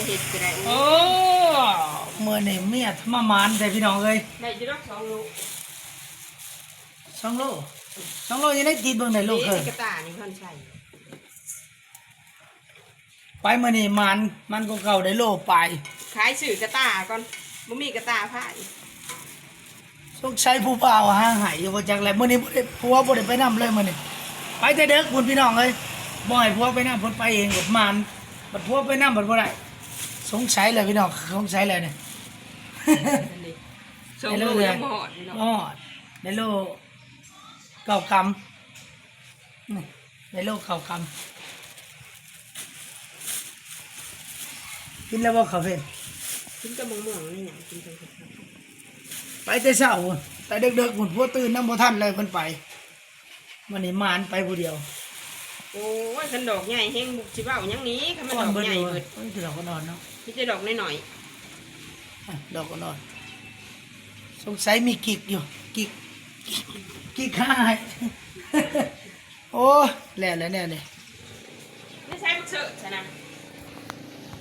ເຮັດກໍໄດ້. ໂອ້ ມື້ນີ້ເມຍມາໝານແທ້ພີ່ນ້ອງເອີຍ. ໄດ້ຢູ່ດອກສອງໂລ. ສອງໂລ ສອງໂລ ຍັງໄດ້ຕິດເບິ່ງໄດ້ໂລເຄິ່ງ. ກະຕ່ານີ້ເພິ່ນໃສ່ ໄປມື້ນີ້ໝານ ມັນກໍເກົ່າໄດ້ໂລປາຍ. ຂາຍຊື້ກະຕ່າກ່ອນ ບໍ່ມີກະຕ່າພາຍ. ສົງໄສຜູ້ບ່າວຫາໃຫ້ຢູ່ບໍ່ຈັກແຫຼະ. ມື້ນີ້ບໍ່ໄດ້ ຜົວບໍ່ໄດ້ໄປນຳເລີຍມື້ນີ້ ໄປແຕ່ເດິກພຸ້ນພີ່ນ້ອງເອີຍ. ບໍ່ໃຫ້ຜົວໄປນຳ ເພິ່ນໄປເອງ ບັດໝານ ບັດຜົວໄປນຳບັດບໍ່ໄດ້. ສົງໄສແຫຼະພີ່ນ້ອງ ສົງໄສແຫຼະນີ້. ສອງໂລຍັງບໍ່ຮອດຢູ່ເນາະ. ບໍ່ຮອດ ໄດ້ໂລເກົ້າກຳ. ນີ້ ໄດ້ໂລເກົ້າກຳ. ກິນແລ້ວບໍ່ເຂົ້າເພນ? ກິນກັບໝາກມ່ວງນີ້ຫຍັງ ກິນກັບ ໄປແຕ່ເຊົ້າ ແຕ່ເດິກໆພຸ້ນ ຜົວຕື່ນນຳບໍ່ທັນເລີຍ ເພິ່ນໄປ. ມື້ນີ້ໝານໄປຜູ້ດຽວ. ໂອ້ຍ ຄັນດອກໃຫຍ່ແຮງ ຊິເວົ້າຫຍັງນີ້ ຄັນມັນດອກໃຫຍ່ເບິດ. ໂອ້ຍ ດອກອ່ອນໆເນາະ ມີແຕ່ດອກນ້ອຍໆ. ອ່ະ ດອກອ່ອນໆ ສົງໄສມີກິກຢູ່ ກິກ ກິກຫາຍ. ໂອ້ ແລ້ວແລ້ວແນວນີ້ ໄປໃສ່ບັກເສີດຊະນະ.